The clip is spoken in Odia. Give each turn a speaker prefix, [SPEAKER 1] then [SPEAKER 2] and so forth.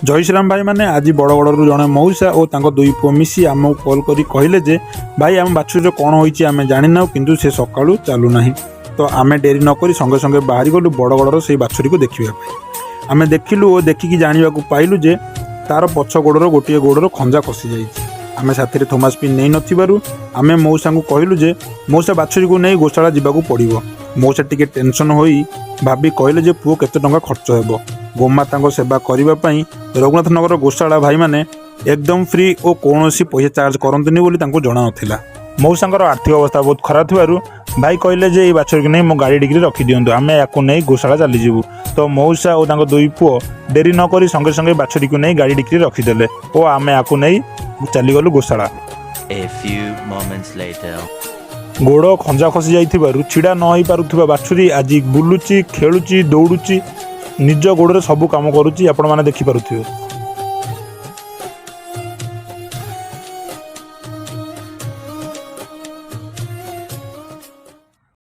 [SPEAKER 1] ଜୟ ଶ୍ରୀରାମ ଭାଇମାନେ। ଆଜି ବଡ଼ଗଡ଼ରୁ ଜଣେ ମଉସା ଓ ତାଙ୍କ ଦୁଇ ପୁଅ ମିଶି ଆମକୁ କଲ୍ କରି କହିଲେ ଯେ, ଭାଇ, ଆମ ବାଛୁରୀର କ'ଣ ହୋଇଛି ଆମେ ଜାଣିନାହୁଁ, କିନ୍ତୁ ସେ ସକାଳୁ ଚାଲୁନାହିଁ। ତ ଆମେ ଡେରି ନକରି ସଙ୍ଗେ ସଙ୍ଗେ ବାହାରି ଗଲୁ ବଡ଼ଗଡ଼ର ସେଇ ବାଛୁରୀକୁ ଦେଖିବା ପାଇଁ। ଆମେ ଦେଖିଲୁ ଓ ଦେଖିକି ଜାଣିବାକୁ ପାଇଲୁ ଯେ ତାର ପଛ ଗୋଡ଼ର ଗୋଟିଏ ଗୋଡ଼ର ଖଞ୍ଜା ଖସି ଯାଇଛି। ଆମେ ସାଥିରେ ଥୋମାସ ପିନ୍ ନେଇନଥିବାରୁ ଆମେ ମଉସାଙ୍କୁ କହିଲୁ ଯେ, ମଉସା, ବାଛୁରୀକୁ ନେଇ ଗୋଶାଳା ଯିବାକୁ ପଡ଼ିବ। ମଉସା ଟିକେ ଟେନସନ୍ ହୋଇ ଭାବି କହିଲେ ଯେ, ପୁଅ, କେତେ ଟଙ୍କା ଖର୍ଚ୍ଚ ହେବ? ଗୋମାତାଙ୍କ ସେବା କରିବା ପାଇଁ ରଘୁନାଥ ନଗର ଗୋଶାଳା ଭାଇମାନେ ଏକଦମ ଫ୍ରି ଓ କୌଣସି ପଇସା ଚାର୍ଜ କରନ୍ତିନି ବୋଲି ତାଙ୍କୁ ଜଣା ନଥିଲା। ମଉସାଙ୍କର ଆର୍ଥିକ ଅବସ୍ଥା ବହୁତ ଖରାପ ଥିବାରୁ ଭାଇ କହିଲେ ଯେ, ଏଇ ବାଛୁରୀକୁ ନେଇ ମୋ ଗାଡ଼ି ଡିକିରେ ରଖିଦିଅନ୍ତୁ, ଆମେ ୟାକୁ ନେଇ ଗୋଶାଳା ଚାଲିଯିବୁ। ତ ମଉସା ଓ ତାଙ୍କ ଦୁଇ ପୁଅ ଡେରି ନ କରି ସଙ୍ଗେ ସଙ୍ଗେ ବାଛୁରୀକୁ ନେଇ ଗାଡ଼ି ଡିକିରେ ରଖିଦେଲେ ଓ ଆମେ ୟାକୁ ନେଇ ଚାଲିଗଲୁ ଗୋଶାଳା।
[SPEAKER 2] A few moments later.
[SPEAKER 1] ଗୋଡ଼ ଖଞ୍ଜା ଖସି ଯାଇଥିବାରୁ ଛିଡ଼ା ନ ହେଇପାରୁଥିବା ବାଛୁରୀ ଆଜି ବୁଲୁଚି, ଖେଳୁଛି, ଦୌଡ଼ୁଛି, ନିଜ ଗୋଡ଼ରେ ସବୁ କାମ କରୁଛି। ଆପଣମାନେ ଦେଖିପାରୁଥିବେ।